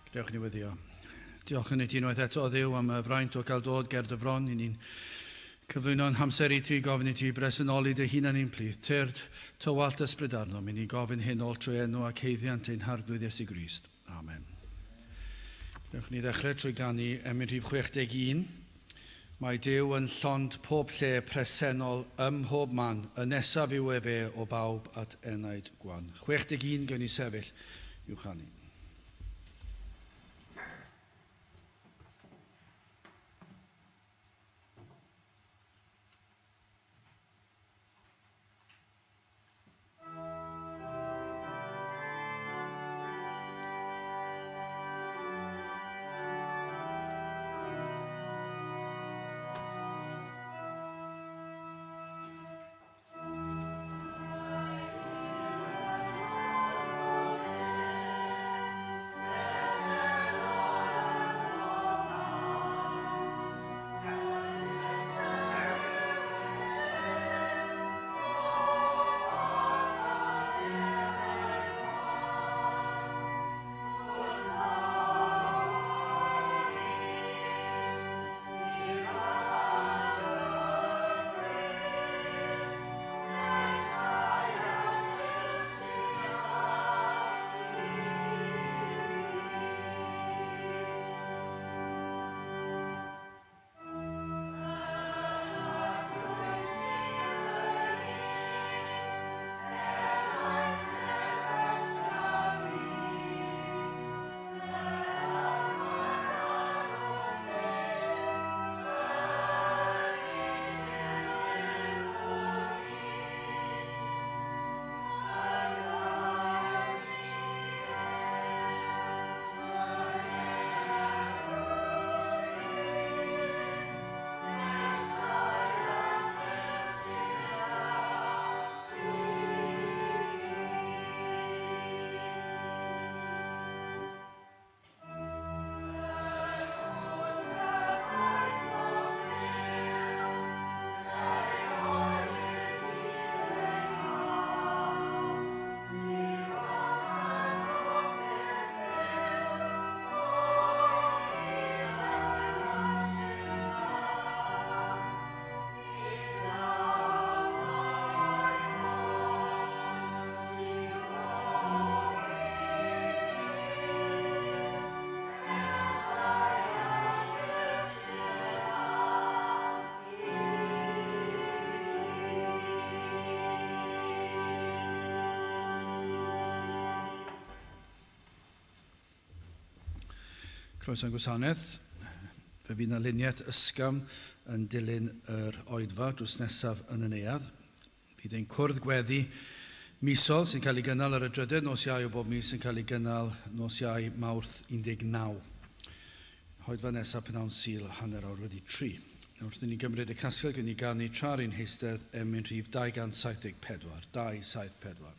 Gadewch i ni weddio. Diolch yn i ti unwaith eto, Dduw, am y fraint o gael dod ger dy fron i ni'n cyflwyno'n hamser i ti, gofyn i ti bresenoli dy hunan i'n plith. Tyrd, tywallt ysbryd arnom, i ni gofyn hyn oll trwy enw ac haeddiant ein Harglwydd Iesu Grist. Amen. Dewch ni ddechrau trwy ganu emyn rhif 61. Mae Duw yn llond pob lle presennol ym mhob man, y nesaf yw efe o bawb at enaid gwan. 61, gewn ni sefyll i'w chanu. Croeso i'n gwasanaeth. Fe fydd 'na luniaeth ysgafn yn dilyn yr oedfa drws nesaf yn y neuadd. Bydd ein cwrdd gweddi misol sy'n cael ei gynnal ar y drydedd nos Iau o bob mis yn cael ei gynnal nos Iau, Mawrth 19. Hoedfa nesaf pnawn Sul 3:30. Wrth i ni gymryd y casgliad gwn i ganu tra'r un heistedd emyn rhif 274, 274.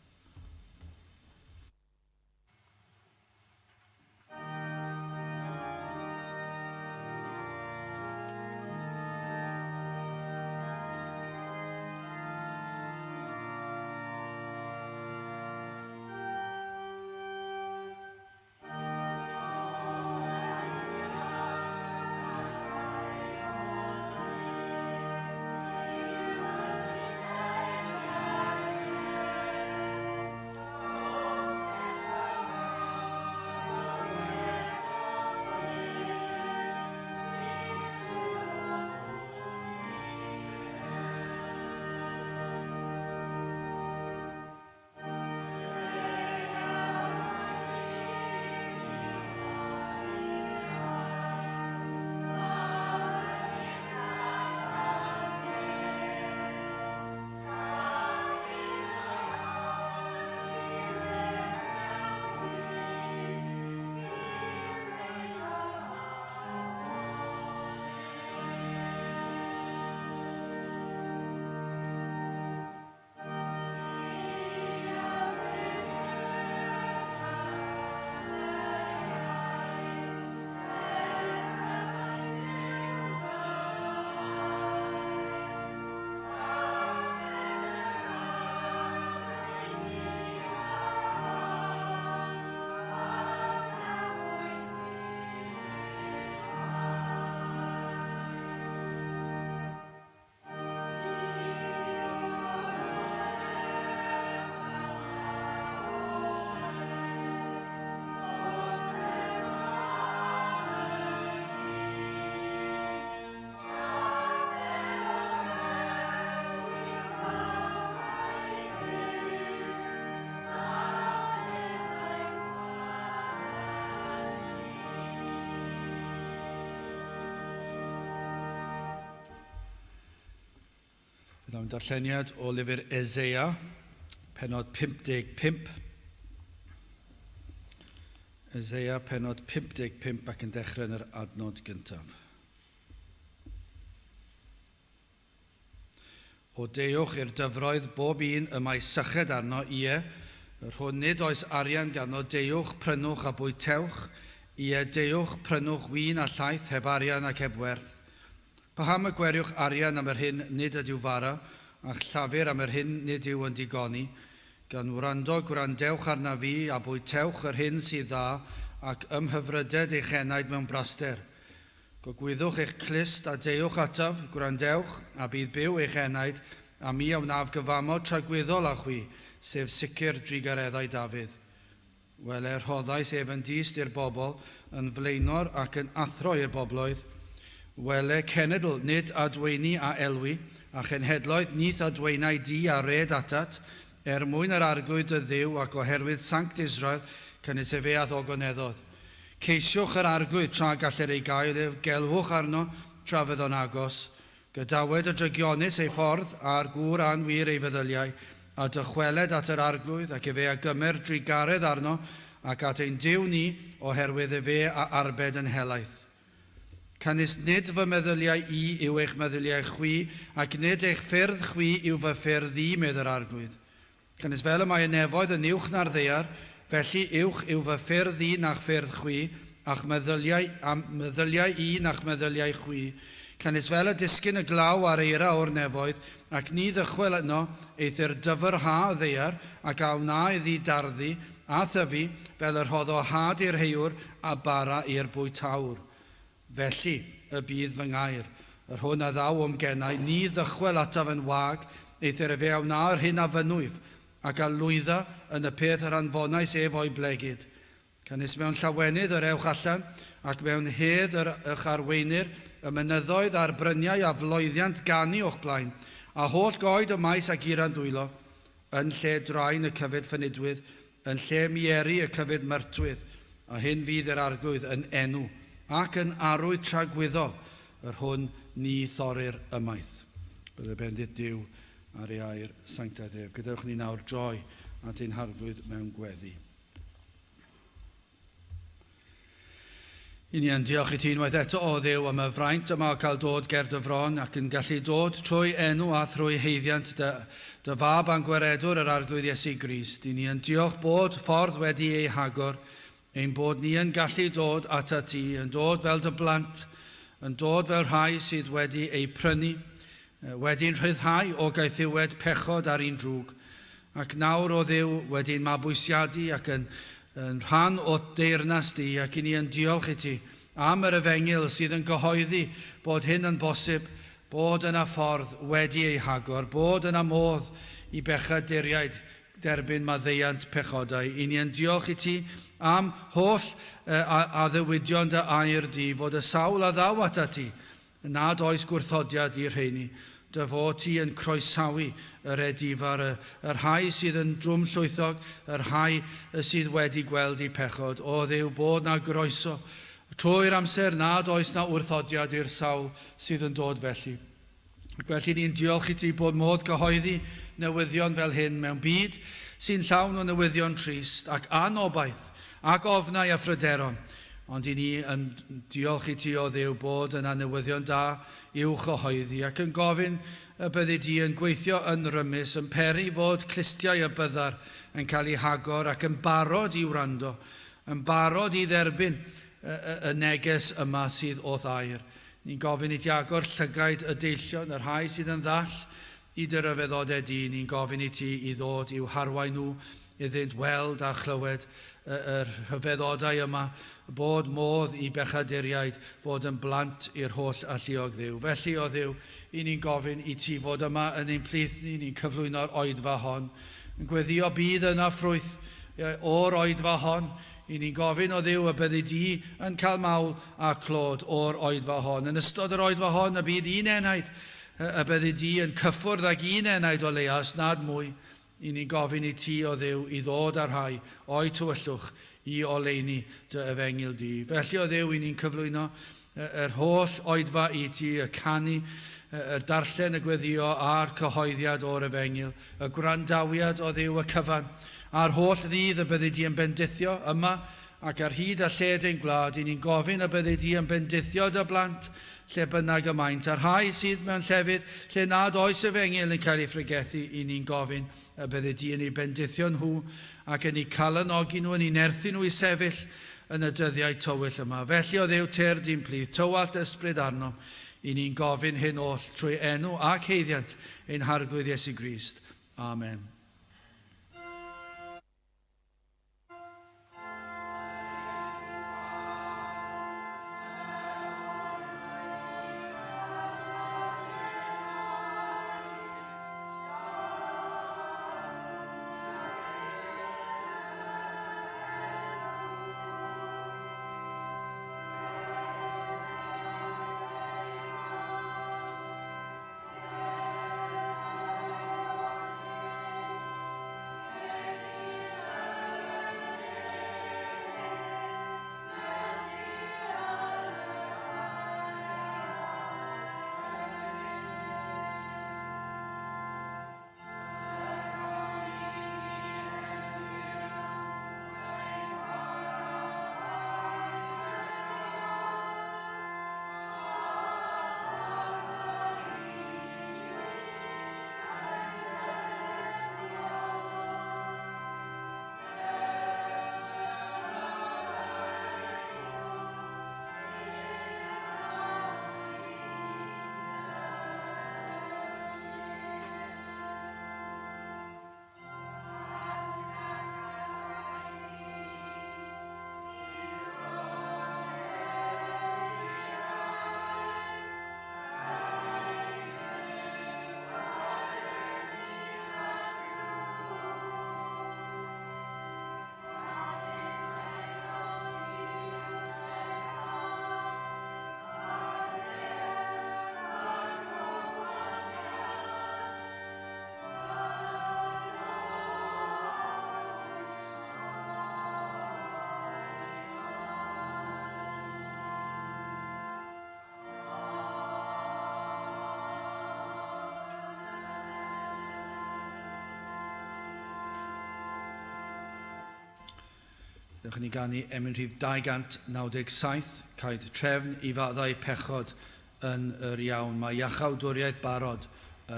Byddwn darlleniad o lyfr Eseia, penod 55. Eseia, penod 55 ac yn dechrau yn yr adnod gyntaf. O deuwch i'r dyfroedd bob un y mae syched arno, ie, yr hwn nid oes arian ganddo, deuwch, prynwch a bwytewch, ie, deuwch, prynwch win a llaeth heb arian ac heb werth. Paham y gweriwch arian am yr hyn nid ydyw fara, a'ch llafur am yr hyn nid yw yn digoni? Gan wrando, gwrandewch arnaf fi, a bwytewch yr hyn sydd dda, ac ymhyfryded eich enaid mewn braster. Gogwyddwch eich clust a deuwch ataf, gwrandewch, a bydd byw eich enaid, a mi a wnaf gyfamod tragwyddol â chwi, sef sicr drugareddau Dafydd. Wele, rhoddais ef yn dyst i'r bobl, yn flaenor ac yn athro i'r bobloedd. Wele, cenedl nid adweini a elwi, a chenhedloedd nith adweinai di a red atat, er mwyn yr Arglwydd dy Dduw ac oherwydd Sanct Israel, canys efe a'th ogoneddodd. Ceisiwch yr Arglwydd tra galler ei gael ef, gelwch arno tra fyddo'n agos. Gadawed y drygionus ei ffordd, a'r gŵr anwir ei feddyliau, a dychweled at yr Arglwydd, ac efe a gymer drugaredd arno, ac at ein Duw ni, oherwydd efe a arbed yn helaeth. Canys nid fy meddyliau i yw eich meddyliau chwi, ac nid eich ffyrdd chwi yw fy ffyrdd i, medd yr Arglwydd. Canys fel y mae y nefoedd yn uwch na'r ddaear, felly uwch yw fy ffyrdd i na'ch ffyrdd chwi, a'ch meddyliau, a'm meddyliau i na'ch meddyliau chwi. Canys fel y disgyn y glaw a'r eira o'r nefoedd, ac ni ddychwel yno, eithr dyfrha y ddaear, ac a wna iddi darddu, a thyfu, fel y rhoddo had i'r heuwr, a bara i'r bwytäwr. Felly y bydd fy ngair, yr hwn a ddaw o'm genau, ni ddychwel ataf yn wag, eithr efe a wna yr hyn a fynnwyf, ac a lwydda yn y peth yr anfonais ef o'i blegid. Canys mewn llawenydd yr ewch allan, ac mewn hedd yr ych arweinir, y mynyddoedd a'r bryniau a floeddiant ganu o'ch blaen, a holl goed y maes a gurant dwylo, yn lle drain y cyfyd ffynidwydd, yn lle mieri y cyfyd myrtwydd, a hyn fydd i'r Arglwydd yn enw, ac yn arwydd tragwyddol, yr hwn ni thorir ymaith. Byddai bendith Duw ar ei air sanctaidd ef. Gadewch ni nawr droi at ein Harglwydd mewn gweddi. I ni yn diolch i ti unwaith eto, o Dduw, am y fraint yma o cael dod ger dy fron ac yn gallu dod trwy enw a thrwy haeddiant dy, dy fab a'n gwaredwr yr Arglwydd Iesu Grist. I ni yn diolch bod ffordd wedi ei hagor, ein bod ni yn gallu dod atat ti, yn dod fel dy blant, yn dod fel rhai sydd wedi eu prynu, wedi'n rhyddhau o gaethiwed pechod a'r un drwg, ac nawr, o Dduw, wedi'n mabwysiadu ac yn yn rhan o'th deyrnas di, ac i ni yn diolch i ti am yr efengyl sydd yn cyhoeddi bod hyn yn bosib, bod yna ffordd wedi ei hagor, bod yna modd i bechaduriaid derbyn maddeuant pechodau. I ni yn diolch i ti am holl addewidion dy air di, fod y sawl a ddaw atat ti Nad oes gwrthodiad i'r rheini, dy fod ti yn croesawu yr edifar, y, y rhai sydd yn drwmllwythog, y rhai y sydd wedi gweld eu pechod. O Dduw, bod 'na groeso trwy'r amser nad oes 'na wrthodiad i'r sawl sydd yn dod felly. Ac felly ni'n diolch i ti bod modd cyhoeddi newyddion fel hyn mewn byd sy'n llawn o newyddion trist ac anobaith ac ofnau a phryderon. Ond i ni yn diolch i ti, O Dduw, bod yna newyddion da i'w chyhoeddi, ac yn gofyn y byddi di yn gweithio yn rymus, yn peri fod clustiau y byddar yn cael eu hagor ac yn barod i wrando, yn barod i dderbyn y, y, y neges yma sydd o'th air. Ni'n gofyn i ti agor llygaid y deillion, y rhai sydd yn ddall i dy ryfeddodau di, ni'n gofyn i ti i ddod i'w harwain nhw iddynt weld a chlywed y, y rhyfeddodau yma, bod modd i bechaduriaid fod yn blant i'r holl alluog Dduw. Felly, o Dduw, i ni'n gofyn i ti fod yma yn ein plith ni, ni'n cyflwyno'r oedfa hon, yn gweddio bydd yna ffrwyth o'r oedfa hon, i ni'n gofyn o Dduw y byddi di yn cael mawl a clod o'r oedfa hon. Yn ystod yr oedfa hon y bydd un enaid y byddi di yn cyffwrdd ag un enaid o leia, os nad mwy. I ni'n gofyn i ti, o Dduw, i ddod â rhai o'u tywyllwch i oleuni dy efengyl di. Felly, o Dduw, i ni'n cyflwyno yr holl oedfa i ti, y canu, y darllen y gweddio a'r cyhoeddiad o'r efengyl, y gwrandawiad o Dduw y cyfan, a'r holl ddydd y byddi di yn bendithio yma ac ar hyd a lled ein gwlad, i ni'n gofyn y byddi di yn bendithio dy blant lle bynnag y maent, a'r rhai sydd mewn llefydd lle nad oes efengyl yn cael ei phregethu, i ni'n gofyn y byddi di yn eu bendithio nhw ac yn eu calonogi nhw, yn eu nerthu nhw i sefyll yn y dyddiau tywyll yma. Felly o Dduw tyrd i'n plith, tywallt ysbryd arnom, i ni'n gofyn hyn oll trwy enw ac haeddiant ein Harglwydd Iesu Grist. Amen. Dewch i ni ganu emyn rhif 297, caed trefn i faddau pechod yn yr iawn. Mae iachawdwriaeth barod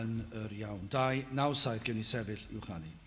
yn yr iawn. 297, gewn ni sefyll i'w chanu.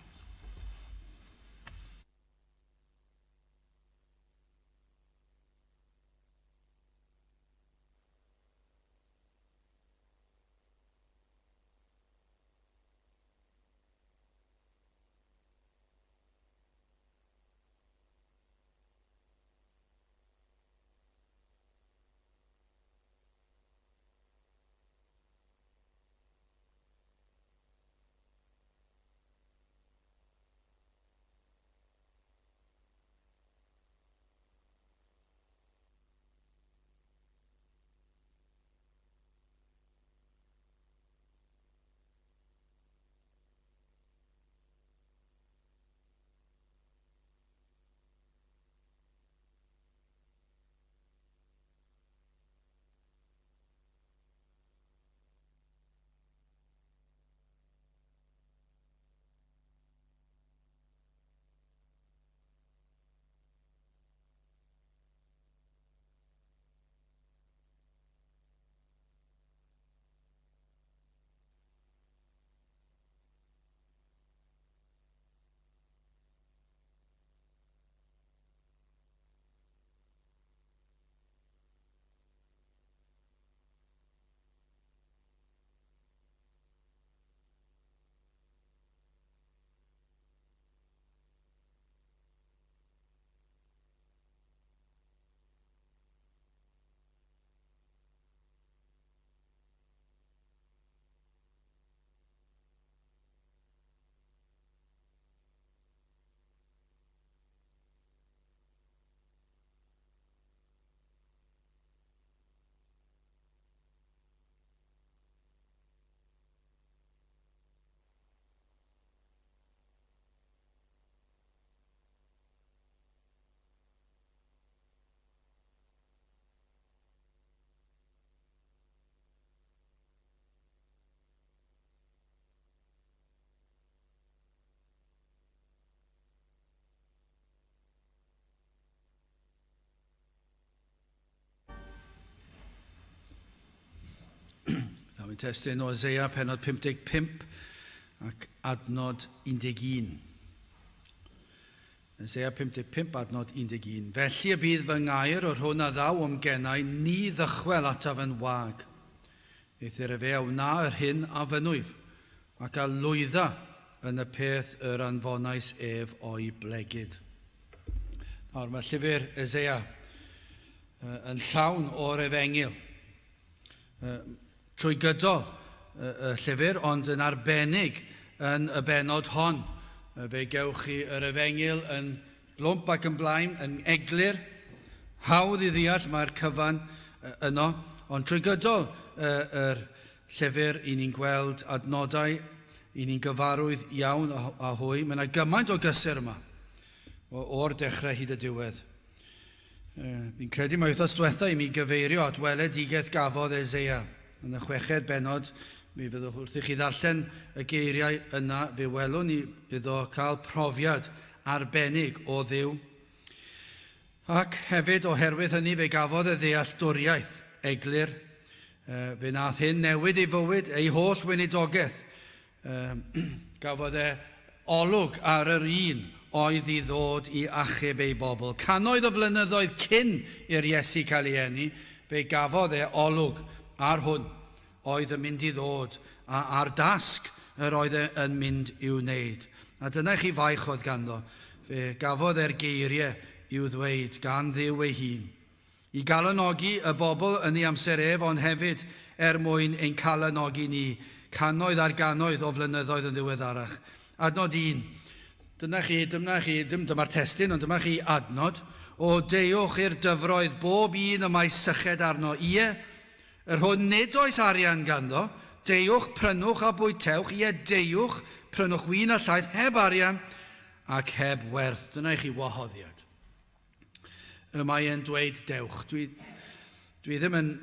Ein testun o Eseia penod 55 ac adnod 11. Eseia 55 adnod 11. Felly y bydd fy ngair o'r hwn a ddaw o'm genau ni ddychwel ataf yn wag. Eithr efe a wna yr hyn a fynwyf, ac a lwydda yn y peth yr anfonais ef o'i blegid. Nawr mae llyfr Eseia yn llawn o'r efengyl. Trwy gydol y llyfr, ond yn arbennig yn y bennod hon. Fe gewch chi yr efengyl yn blwmp ac yn blaen, yn eglur, hawdd i ddeall, mae'r cyfan yno. Ond trwy gydol yr llyfr, i ni'n gweld adnodau, i ni'n gyfarwydd iawn â hwy. Mae yna gymaint o gysur yma, o'r dechrau hyd y diwedd. Fi'n credu mai wythnos diwetha i mi gyfeirio at weledigaeth gafodd Eseia. Yn y chweched bennod, mi fyddwch wrth i chi ddarllen y geiriau yna, fe welwn ni iddo cael profiad arbennig o Dduw. Ac hefyd oherwydd hynny fe gafodd y ddealltwriaeth eglur. Fe nath hyn newid ei fywyd, ei holl weinidogaeth. Gafodd e olwg ar yr un oedd i ddod i achub ei bobl. Cannoedd o flynyddoedd cyn i'r Iesu cael ei eni, fe gafodd e olwg ar hwn oedd yn mynd i ddod a a'r dasg yr oedd e yn mynd i'w wneud. A dyna i chi faich oedd ganddo. Fe gafodd e'r geiriau i'w ddweud gan Dduw ei hun. I galonogi y bobl yn ei amser ef, ond hefyd er mwyn ein calonogi ni, cannoedd ar gannoedd o flynyddoedd yn ddiweddarach. Adnod 1. Dyna chi, dyma chi, dim dyma'r testun, ond dyma chi adnod. O deuwch i'r dyfroedd bob un y mae syched arno, ie, yr hwn nid oes arian ganddo, deuwch, prynwch a bwytewch, ie, deuwch, prynwch win a llaeth heb arian ac heb werth. Dyna i chi wahoddiad. Y mae e'n dweud dewch. Dwi, dwi ddim yn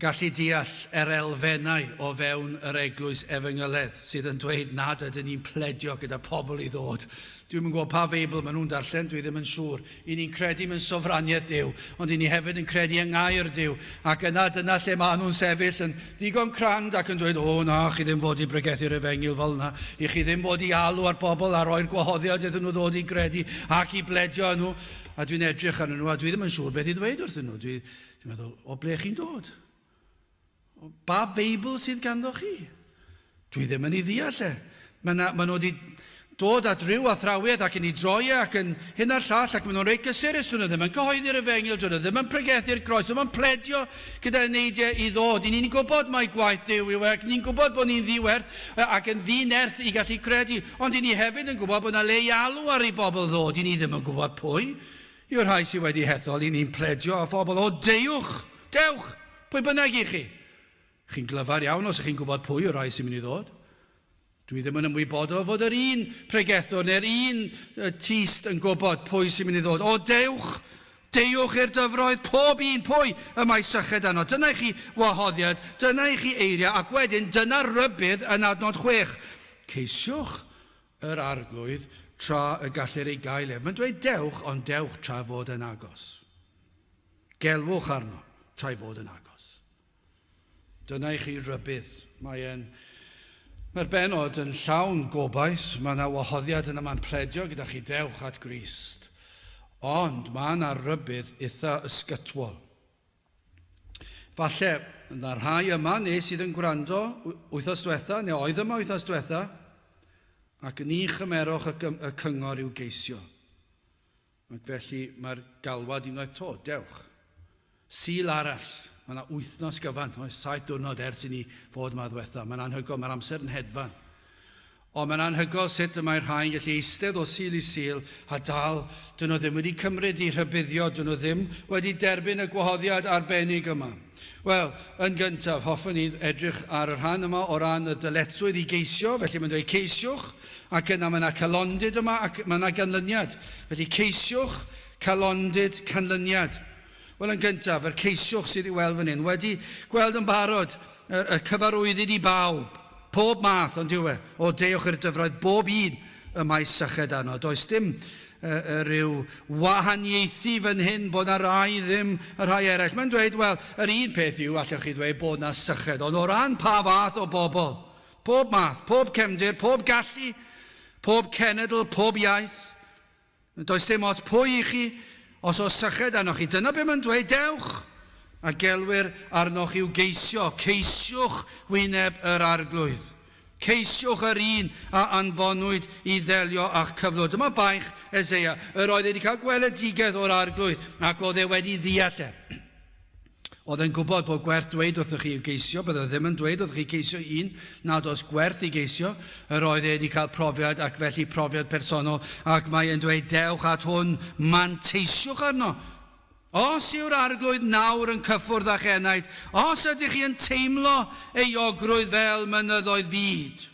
gallu deall yr elfennau o fewn yr eglwys efengyledd sydd yn dweud nad ydyn ni'n pledio gyda pobl i ddod. Dwi'm yn gwybod pa Feibl maen nhw'n darllen, dwi ddim yn siŵr. I ni'n credu mewn sofraniaeth Duw, ond i ni hefyd yn credu yng ngair Duw. Ac yna dyna lle maen nhw'n sefyll yn ddigon crand ac yn dweud, o na, chi ddim fod i bregethu'r efengyl fel yna. I chi ddim fod i alw ar bobl a roi'r gwahoddiad iddyn nhw ddod i gredu ac i bledio â nhw. A dwi'n edrych arnyn nhw a dwi ddim yn siŵr beth i ddweud wrthyn nhw. Dwi'n dwi meddwl, o ble chi'n dod? O, ba Feibl sydd ganddo chi? Dwi ddim yn ei ddeall e. Mae, na, mae nhw wedi dod at ryw athrawiaeth ac yn ei droi e ac yn hyn a'r llall ac maen nhw'n reit gysurus. Dyn nhw ddim yn cyhoeddi'r efengyl, dyn nhw ddim yn pregethu'r groes, ddim yn pledio gyda eneidiau i ddod. I ni'n gwybod mai gwaith Duw yw e ac ni'n gwybod bod ni'n ddiwerth ac yn ddinerth i gallu credu. Ond i ni hefyd yn gwybod bod yna le i alw ar i bobl ddod. I ni ddim yn gwybod pwy yw'r rhai sydd wedi hethol. I ni'n pledio â phobl, o deuwch, dewch, pwy bynnag i chi. Chi'n glyfar iawn os ych chi'n gwybod pwy yw'r rhai sy'n mynd i ddod. Dwi ddim yn ymwybodol fod yr un pregethwr neu'r un tyst yn gwybod pwy sy'n mynd i ddod. O, deuwch! Deuwch i'r dyfroedd, pob un, pwy y mae syched arno. Dyna i chi wahoddiad, dyna i chi eiriau, ac wedyn dyna rybudd yn adnod 6. Ceisiwch yr Arglwydd tra y gallir ei gael ef. Mae'n dweud dewch, ond dewch tra fod yn agos. Gelwch arno tra'i fod yn agos. Dyna i chi rybudd. Mae e'n... Mae'r bennod yn llawn gobaith. Mae yna wahoddiad yna, mae'n pledio gyda chi, dewch at Grist. Ond mae yna rybudd eitha ysgytwol. Falle yna rhai yma neu sydd yn gwrando wythnos diwetha, neu oedd yma wythnos diwetha, ac ni chymerwch y, y cyngor i'w geisio. Ac felly mae'r galwad unwaith 'to, dewch. Sul arall, mae yna wythnos gyfan, oes, saith diwrnod ers i ni fod yma ddwetha. Mae'n anhygoel, mae'r amser yn hedfan. Ond mae'n anhygoel sut y mae rhai'n gallu eistedd o Sul i Sul a dal, dyn nhw ddim wedi cymryd eu rhybuddio, dyn nhw ddim wedi derbyn y gwahoddiad arbennig yma. Wel, yn gyntaf, hoffwn i edrych ar y rhan yma o ran y dyletswydd i geisio, felly mae'n dweud ceisiwch, ac yna mae yna calondid yma ac mae yna ganlyniad. Felly ceisiwch, calondid, canlyniad. Wel, yn gyntaf, yr ceisiwch sydd i'w weld fan hyn. Wedi gweld yn barod y, y cyfarwyddyd i bawb, pob math, ond yw e, o deuwch i'r dyfroedd, bob un y mae syched arno. Does dim rhyw wahaniaethu fan hyn bod na rai ddim y rhai eraill. Mae'n dweud, wel, yr un peth yw, allwch chi ddweud, bod na syched, ond o ran pa fath o bobl, pob math, pob cefndir, pob gallu, pob cenedl, pob iaith, Does dim ots pwy i chi, os oes syched arnoch chi. Dyna be mae'n dweud, dewch! A gelwir arnoch i'w geisio, ceisiwch wyneb yr Arglwydd. Ceisiwch yr un a anfonwyd i ddelio â'ch cyflwr. Dyma baich Eseia. Yr oedd e wedi cael gweledigaeth o'r Arglwydd, ac oedd e wedi ddeall e. Oedd e'n gwybod bod gwerth dweud wrthych chi i'w geisio, bydde ddim yn dweud wrthych chi ceisio un nad oes gwerth i geisio. Yr oedd e wedi cael profiad ac felly profiad personol ac mae e'n dweud dewch at hwn, manteisiwch arno. Os yw'r Arglwydd nawr yn cyffwrdd â'ch enaid, os ydych chi yn teimlo euogrwydd fel mynyddoedd byd,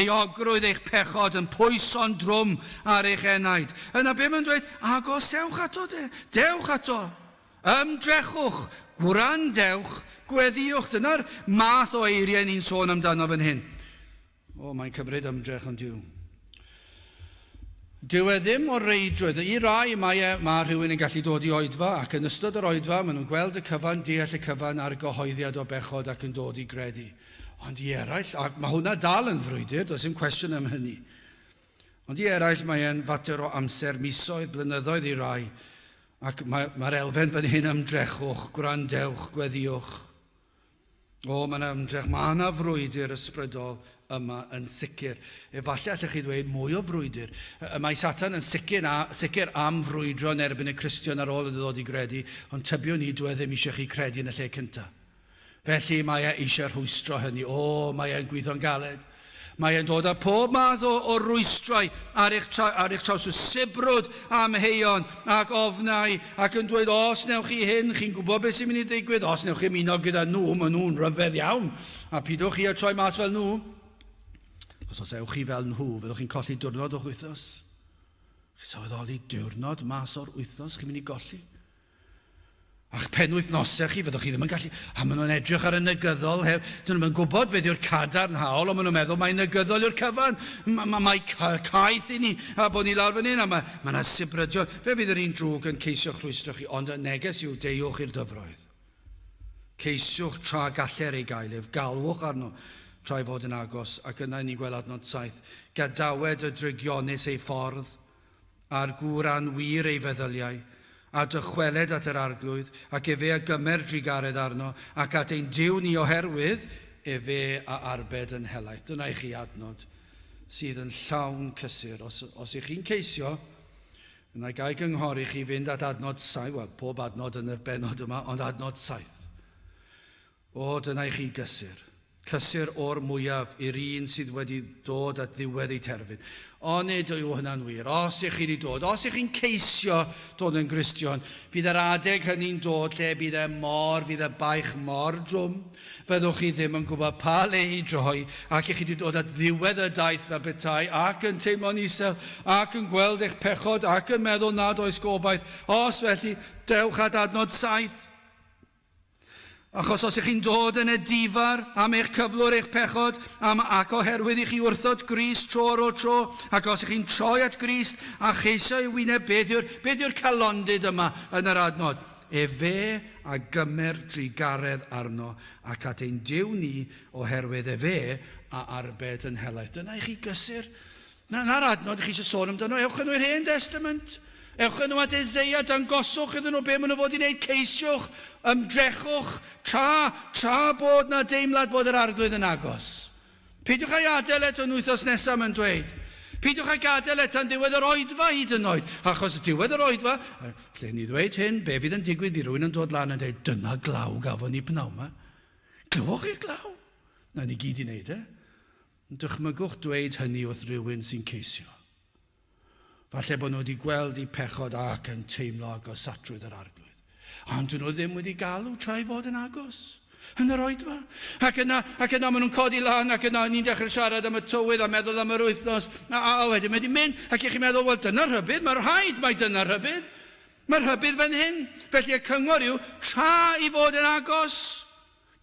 euogrwydd eich pechod yn pwyso'n drwm ar eich enaid, yna be mae'n dweud? Agosewch ato de, dewch ato. Ymdrechwch, gwrandewch, gweddïwch. Dyna'r math o eiriau ni'n sôn amdano fan hyn. O, mae'n cymryd ymdrech ond dyw. Dyw e ddim o reidrwydd. I rai mae, e, mae rhywun yn gallu dod i oedfa ac yn ystod yr oedfa maen nhw'n gweld y cyfan, deall y cyfan a'r gyhoeddiad o bechod ac yn dod i gredu. Ond i eraill, ac mae hwnna dal yn frwydr, does dim cwestiwn am hynny. Ond i eraill mae e'n fater o amser, misoedd, blynyddoedd i rai, ac mae'r mae elfen fan hyn ymdrechwch, gwrandewch, gweddïwch. O, mae yna ymdrech, mae yna frwydr ysbrydol yma yn sicr. Efallai allech chi ddweud mwy o frwydr. Y mae Satan yn sicr, a, sicr am frwydro yn erbyn y Cristion ar ôl iddo ddod i gredu, ond tybiwn i dwi e ddim eisiau chi credu yn y lle cyntaf. Felly mae e eisiau rhwystro hynny. O, mae e'n gweithio'n galed. Mae e'n dod â pob math o, o rwystrau ar eich, tra, ar eich traws, sibrwd amheuon ac ofnau, ac yn dweud, os newch chi hyn, chi'n gwybod beth sy'n mynd i ddigwydd, os newch chi ymuno gyda nhw, maen nhw'n rhyfedd iawn, a pidwch chi a troi mas fel nhw. Os os ewch chi fel nhw, fyddwch chi'n colli diwrnod o'ch wythnos. Chi'n sylweddoli diwrnod mas o'r wythnos chi'n mynd i golli. A'ch penwythnosau chi, fyddwch chi ddim yn gallu... A maen nhw'n edrych ar y negyddol, heb, dyn nhw'n gwybod beth yw'r cadarnhaol, ond maen nhw'n meddwl mai negyddol yw'r cyfan. Mae ma, ma caeth i ni, a bod ni lawr fan hyn, a mae yna ma sibrydion. Fe fydd yr un drwg yn ceisio chrwystro chi, ond y neges yw deuwch i'r dyfroedd. Ceisiwch tra galler ei gael ef, galwch arno tra ei fod yn agos, ac yna ni'n gweld adnod 7. Gadawed y drygionus ei ffordd, A'r gŵr anwir ei feddyliau, a dychweled at yr Arglwydd, ac efe a gymer drugaredd arno, ac at ein Duw ni oherwydd efe a arbed yn helaeth. Dyna i chi adnod sydd yn llawn cysur. Os, os ych chi'n ceisio, yna gai gynghori chi fynd at adnod saith, wel, pob adnod yn yr bennod yma, ond adnod saith. O, dyna i chi gysur. Cysur o'r mwyaf i'r un sydd wedi dod at ddiwedd ei terfyn. Onid yw hynna'n wir? Os ych chi wedi dod, os ych chi'n ceisio dod yn Gristion, fydd yr adeg hynny'n dod lle bydd e mor, fydd y baich mor drwm, fyddwch chi ddim yn gwybod pa le i droi, ac ych chi wedi dod at ddiwedd y daith fel petai, ac yn teimlo'n isel, ac yn gweld eich pechod, ac yn meddwl nad oes gobaith. Os felly, dewch at adnod 7. Achos os ych chi'n dod yn edifar am eich cyflwr, eich pechod, am ac oherwydd i chi wrthod Grist tro ar ôl tro, ac os ych chi'n troi at Grist a cheisio ei wyneb, beth yw'r, beth yw'r calondid yma yn yr adnod? Efe a gymer drugaredd arno ac at ein Duw ni oherwydd efe a arbed yn helaeth. Dyna i chi gysur. Na, na'r adnod chi eisiau sôn amdano, ewch yn nhw i'r Hen Testament. Ewch yn nhw at Eseia, dangoswch iddyn nhw be maen nhw fod i wneud, ceisiwch, ymdrechwch, tra, tra bod na deimlad bod yr Arglwydd yn agos. Peidiwch â'i adael eto yn wythnos nesaf, mae'n dweud. Peidiwch â gadael eto yn diwedd yr oedfa hyd yn oed, achos diwedd yr oedfa, lle ni ddweud hyn, be fydd yn digwydd, fydd rhywun yn dod lan yn dweud, dyna glaw gafon ni pnawn yma. Glywch chi'r glaw? Na, ni gyd i wneud e. Dychmygwch dweud hynny wrth rywun sy'n ceisio. Falle bod nhw wedi gweld eu pechod ac yn teimlo agosatrwydd yr Arglwydd. Ond dyn nhw ddim wedi galw tra i fod yn agos yn yr oedfa. Ac yna, ac yna maen nhw'n codi lan, ac yna ni'n dechrau siarad am y tywydd a meddwl am yr wythnos, a, a, a wedyn mae wedi mynd, ac i chi'n meddwl, wel dyna rhybudd, mae rhaid mai dyna rhybudd. Mae rhybudd fan hyn. Felly y cyngor yw, tra i fod yn agos,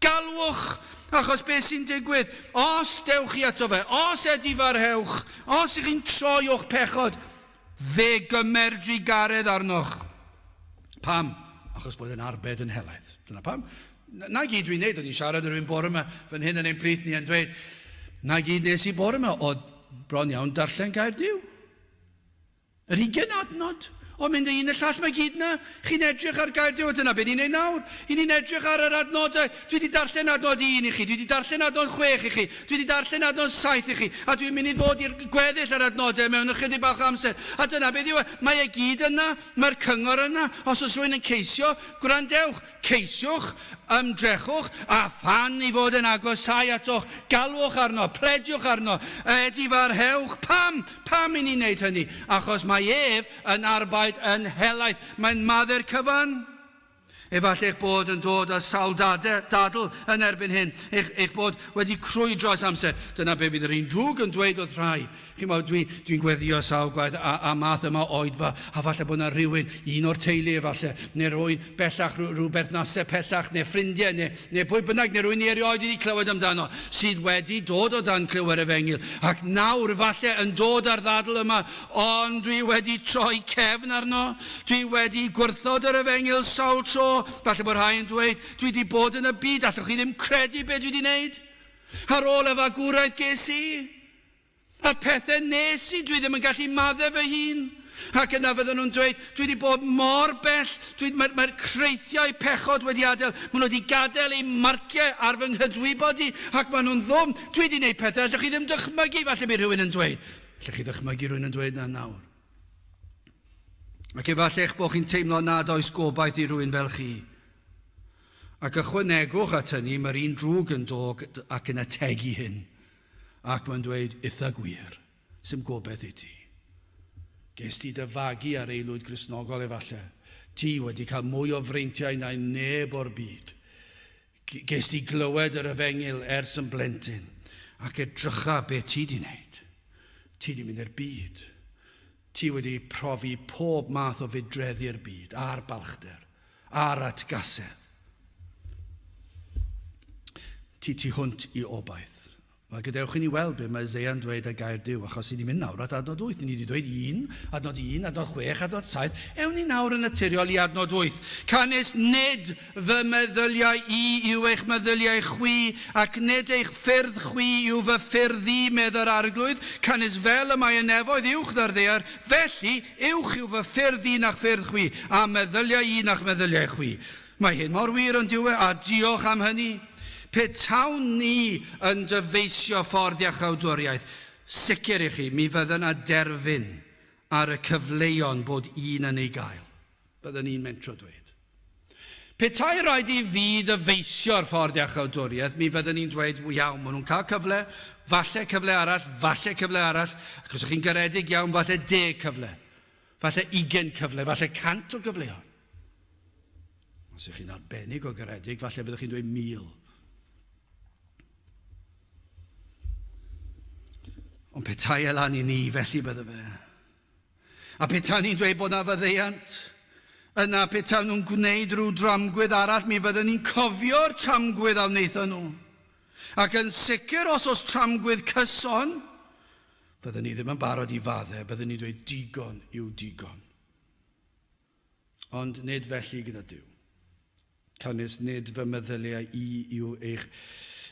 Galwch! Achos beth sy'n digwydd? Os dewch chi ato fe, os edifarhewch, os ych chi'n troi o'ch pechod, fe gymer drugaredd arnoch. Pam? Achos bod yn arbed yn helaeth. Dyna pam. Na gyd dwi'n neud, o'n i'n siarad â rhywun bore yma, fan hyn yn ein plith ni yn dweud, na gyd nes i bore yma, oedd bron iawn darllen gair Duw. Yr ugen adnod, o mynd o un y llall, mae gyd na. Chi'n edrych ar gair Duw, a dyna beth ni'n neud nawr. I ni'n edrych ar yr adnodau. Dwi wedi darllen adnod un i chi, dwi wedi darllen adnod chwech i chi, dwi wedi darllen adnod saith i chi, a dwi'n mynd i ddod i'r gweddill yr adnodau mewn ychydig bach o amser. A dyna beth yw e, mae e gyd yna, mae'r cyngor yna. Os oes rhywun yn ceisio, gwrandewch. Ceisiwch, ymdrechwch, a phan i fod yn agosáu atoch, galwch arno, plediwch arno, edifarhewch. Pam? Pam i ni wneud hynny? Achos mae ef yn arbaid yn helaeth. Mae'n maddau'r cyfan. Efallai eich bod yn dod â sawl dadl yn erbyn hyn, eich, eich bod wedi crwydro ers amser. Dyna be fydd yr un drwg yn dweud wrth rhai. Chi'n gwybod, dwi'n dwi gweddïo sawl gwaith a, a math yma o oedfa, a falle bod yna rhywun, un o'r teulu efallai, neu rhywun bellach, rhyw, rhyw berthnasau pellach, neu ffrindiau, neu, neu pwy bynnag, neu rhywun ni erioed wedi clywed amdano, sydd wedi dod o dan clyw yr efengyl, ac nawr falle yn dod ar ddadl yma, ond dwi wedi troi cefn arno, dwi wedi gwrthod yr efengyl sawl tro, falle bod rhai yn dweud, dwi wedi bod yn y byd, allwch chi ddim credu beth dwi wedi wneud? Ar ôl y fagwraeth ges i, A'r pethau nes i, dwi ddim yn gallu maddau fy hun. Ac yna fydden nhw'n dweud, dwi wedi bod mor bell, mae'r mae creithiau pechod wedi adael, maen nhw wedi gadael eu marciau ar fy nghydwybod i, ac maen nhw'n ddwfn. Dwi wedi gwneud pethau allwch chi ddim dychmygu, falle bydd rhywun yn dweud. Allwch chi ddychmygu rhywun yn dweud na nawr. Ac efallai eich bod chi'n teimlo nad oes gobaith i rhywun fel chi. Ac ychwanegwch at hynny, mae'r un drwg yn dod ac yn ategu hyn. Ac mae'n dweud, Itha gwir, sim gobaith i ti. Ges ti dy fagu ar aelwyd Gristnogol efalle. Ti wedi cael mwy o freintiau na neb o'r byd. Ges ti glywed yr efengyl ers yn blentyn. Ac edrycha be ti di wneud. Ti di mynd i'r byd. Ti wedi profi pob math o fudreddi'r byd, a'r balchder, a'r atgasedd. Ti tu hwnt i obaith. Wel, gadewch i ni weld be mae Isaiah'n dweud ar gair Duw, achos i ni'n mynd nawr at adnod 8. Ni wedi dweud 1, adnod 1, adnod 6, adnod 7. Ewn ni nawr yn naturiol i adnod 8. Canys nid fy meddyliau i yw eich meddyliau chwi, ac nid eich ffyrdd chwi yw fy ffyrdd i, medd yr Arglwydd. Canys fel y mae y nefoedd uwch na'r ddaear, felly uwch yw fy ffyrdd i na'ch ffyrdd chwi, a meddyliau i na'ch meddyliau chwi. Mae hyn mor wir yn dyw e, a diolch am hynny. Petawn ni yn dyfeisio ffordd iachawdwriaeth, sicr i chi, mi fydde 'na derfyn ar y cyfleon bod un yn ei gael. Bydden i'n mentro dweud. Petai raid i fi ddyfeisio'r ffordd iachawdwriaeth, mi fydden i'n dweud, iawn, maen nhw'n cael cyfle, falle cyfle arall, falle cyfle arall, ac os ych chi'n garedig iawn, falle deg cyfle, falle ugain cyfle, falle 100 o gyfleon. Os ych chi'n arbennig o garedig, falle byddwch chi'n dweud 1,000. Ond petai e lan i ni, felly bydde fe. A petai ni'n dweud bod na faddeuant, yna petai nhw'n gwneud rhyw dramgwydd arall, mi fydden ni'n cofio'r tramgwydd a wnaethon nhw. Ac yn sicr, os oes tramgwydd cyson, fydden ni ddim yn barod i faddau, bydden ni'n dweud digon yw digon. Ond nid felly gyda Duw. Canys nid fy meddyliau i yw eich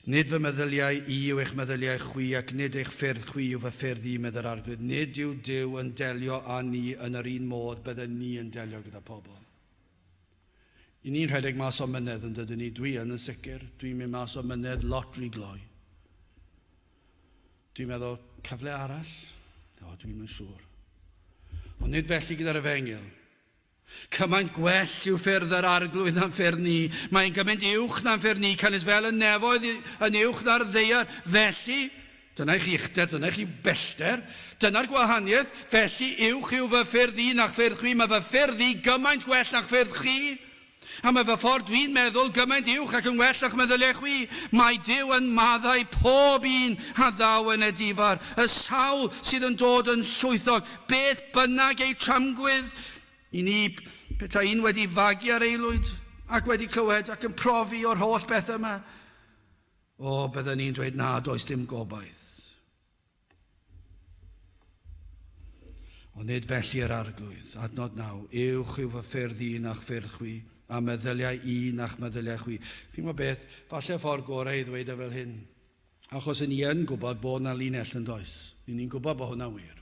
Nid fy meddyliau i yw eich meddyliau chwi, ac nid eich ffyrdd chwi yw fy ffyrdd i, medd yr Arglwydd. Nid yw Duw yn delio â ni yn yr un modd bydden ni yn delio gyda pobl. I ni'n rhedeg mas o mynedd yn dydyn ni? Dwi yn yn sicr. Dwi'n mynd mas o mynedd lot rhy gloi. Dwi'n meddwl, cyfle arall? O, dwi'm yn siŵr. Ond nid felly gyda'r efengyl. Cymaint gwell yw ffyrdd yr Arglwydd na'n ffyrdd ni. Mae'n gymaint uwch na'n ffyrdd ni, canys fel y nefoedd yn uwch na'r ddaear. Felly, dyna i chi uchder, dyna i chi bellter, dyna'r gwahaniaeth. Felly, uwch yw fy ffyrdd i na'ch ffyrdd chwi. Mae fy ffyrdd i gymaint gwell na'ch ffyrdd chi. A mae fy ffordd dwi'n meddwl gymaint uwch ac yn well na'ch meddyliau chwi. Mae Duw yn maddau pob un a ddaw yn edifar, y sawl sydd yn dod yn llwythog, beth bynnag eu tramgwydd. I ni, petai un wedi fagu ar aelwyd, ac wedi clywed ac yn profi o'r holl bethau yma. O, bydden ni'n dweud na, does dim gobaith. Ond nid felly yr arglwydd. Adnod 9. Uwch yw fy ffyrdd i na'ch ffyrdd chwi, a meddyliau i na'ch meddyliau chwi. Chi'n gwybod beth? Falle y ffordd gorau i ddweud e fel hyn. Achos yn ni yn gwybod bod na linell yn does. Ni'n ni'n gwybod bod hwnna'n wir.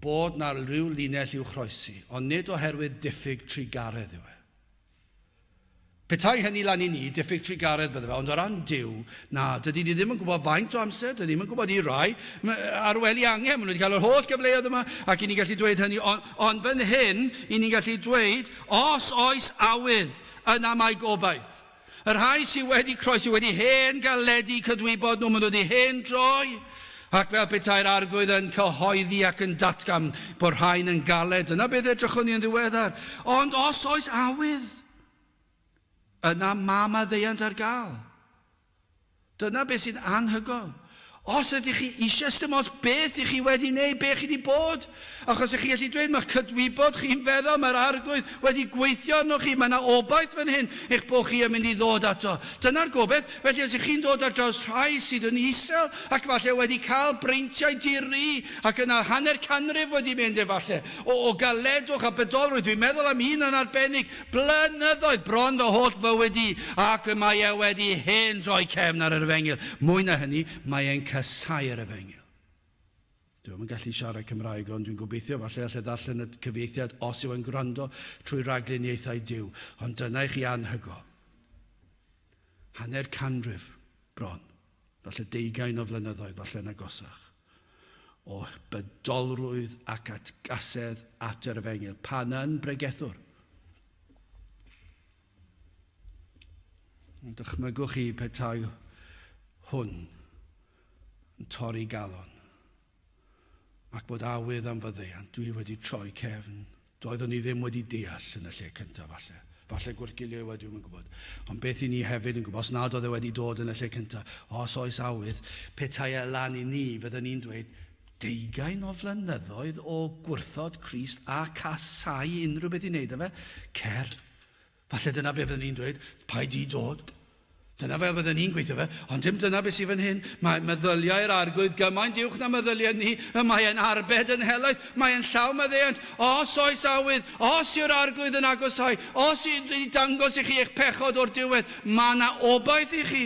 Bod na rhyw linell i'w chroesi, ond nid oherwydd diffyg trugaredd yw e. Petai hynny lan i ni, diffyg trugaredd bydde fe, ond o ran Duw, na, dydy ni ddim yn gwybod faint o amser, dydy ni ddim yn gwybod i rai, ar wely angen, maen nhw wedi cael yr holl gyfleoedd yma, ac i ni'n gallu dweud hynny, ond, ond fan hyn, i ni'n gallu dweud, os oes awydd, yna mae gobaith. Y rhai sydd wedi croesi, wedi hen galedu cydwybod nhw, maen nhw wedi hen droi, ac fel petai'r arglwydd yn cyhoeddi ac yn datgan bod rhain yn galed, dyna beth edrychwn ni yn ddiweddar. Ond os oes awydd, yna mae maddeuant ar gael. Dyna beth sy'n anhygoel. Os ydych chi eisiau, sdim ots beth i chi wedi wneud, be chi wedi bod. Achos ych chi gallu dweud, mae'ch cydwybod chi'n feddal, mae'r arglwydd wedi gweithio arnoch chi, mae yna obaith fan hyn eich bod chi yn mynd i ddod ato. Dyna'r gobaith. Felly os ych chi'n dod ar draws rhai sydd yn isel ac falle wedi cael breintiau di-ri ac yna hanner canrif wedi mynd efallai o, o galedwch a bydolrwydd, dwi'n meddwl am un yn arbennig, Blynyddoedd, bron fy holl fywyd i, ac y mae e wedi hen droi cefn ar yr efengyl. Mwy na hynny, mae e'n casáu'r efengyl. Dwi ddim yn gallu siarad Cymraeg, ond dwi'n gobeithio falle allai ddarllen y cyfieithiad os yw e'n gwrando trwy ragluniaethau Duw. Ond dyna i chi anhygoel. Hanner canrif, bron. Falle deugain o flynyddoedd, falle yn agosach, o bydolrwydd ac atgasedd at yr efengyl, pan yn bregethwr. Ond dychmygwch chi petai hwn yn torri galon ac bod awydd am faddeuant, dwi wedi troi cefn. Doeddwn i ddim wedi deall yn y lle cyntaf, falle. Falle gwrthgilio yw e, dwi'm yn gwybod. Ond beth i ni hefyd yn gwybod, os nad oedd e wedi dod yn y lle cyntaf, os oes awydd, petai e lan i ni, fydden ni'n dweud, deugain o flynyddoedd o gwrthod Crist a casau unrhyw beth i wneud â fe, cer. Falle dyna be fydden ni'n dweud, paid di dod. Dyna fel fydden ni'n gweithio fe, ond dim dyna beth sydd fan hyn. Mae meddyliau'r arglwydd gymaint uwch na meddyliau ni, y mae e'n arbed yn helaeth, mae e'n llawn maddeuant. Os oes awydd, os yw'r arglwydd yn agosáu, os yw'n wedi dangos i chi eich pechod o'r diwedd, mae yna obaith i chi.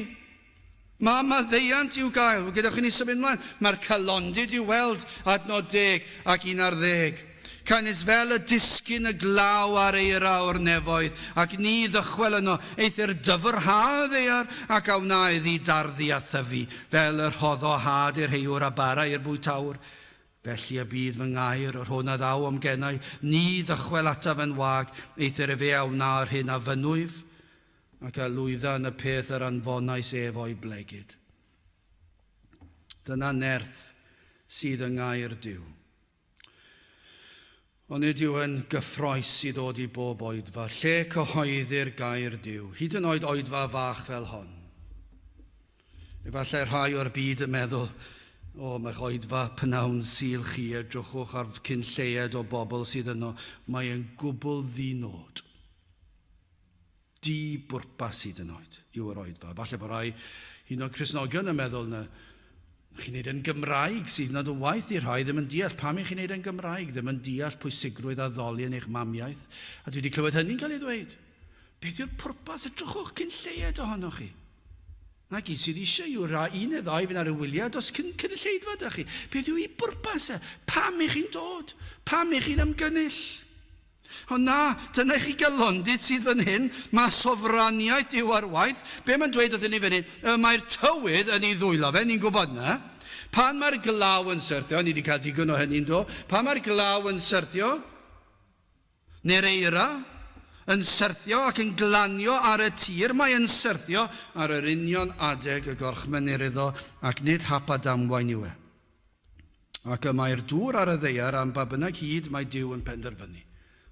Mae maddeuant i'w gael. Gadewch i ni symud ymlaen. Mae'r calondid i'w weld, adnod 10 ac 11. Canys fel y disgyn y glaw ar eira o'r nefoedd, ac ni ddychwel yno, eithr dyfrha y ddaear, ac a wna iddi darddu a thyfu, fel y rhoddo had i'r heiwr a bara i'r bwytawr. Felly y bydd fy ngair, yr hwn a ddaw o'm genau, ni ddychwel ataf yn wag, eithr efe a wna yr hyn a fynnwyf, ac a lwydda yn y peth yr anfonais ef o'i blegid. Dyna nerth sydd yng ngair Duw. Ond nid yw yn gyffroes i ddod i bob oedfa, lle cyhoeddir gair Duw, hyd yn oed oedfa fach fel hon. Efallai rhai o'r byd yn meddwl, o, mae'ch oedfa pnawn Sul chi, edrychwch ar cyn lleied o bobl sydd yno, mae e'n gwbl ddi-nod. Di-bwrpas hyd yn oed yw yr oedfa. Falle bod rhai hyd yn oed Cristnogion yn meddwl na chi'n neud yn Gymraeg, sydd nad yn waith i rhai ddim yn deall pam i chi'n neud yn Gymraeg, ddim yn deall pwysigrwydd addoli yn eich mamiaith. A dwi wedi clywed hynny'n cael ei ddweud. Beth yw'r pwrpas? Edrychwch cyn lleied ohonoch chi. Na gyd sydd eisiau yw rha un neu ddau fynd ar y wyliau dos cyn cynulleidfa da chi. Beth yw ei bwrpas e? Pam i chi'n dod? Pam i chi'n ymgynnull? Ond na, dyna i chi galondid sydd fan hyn. Mae sofraniaeth Duw ar waith. Be mae'n dweud wrthyn ni fan hyn? Y mae'r tywydd yn ei ddwylo fe, ni'n gwybod na. Pan mae'r glaw yn syrthio, ni wedi cael digon o hynny'n do, pan mae'r glaw yn syrthio, neu'r eira, yn syrthio ac yn glanio ar y tir, mae yn syrthio ar yr union adeg y gorchmynnir iddo, ac nid hap a damwain yw e. Ac y mae'r dŵr ar y ddaear am ba bynnag hyd mae Duw yn penderfynu,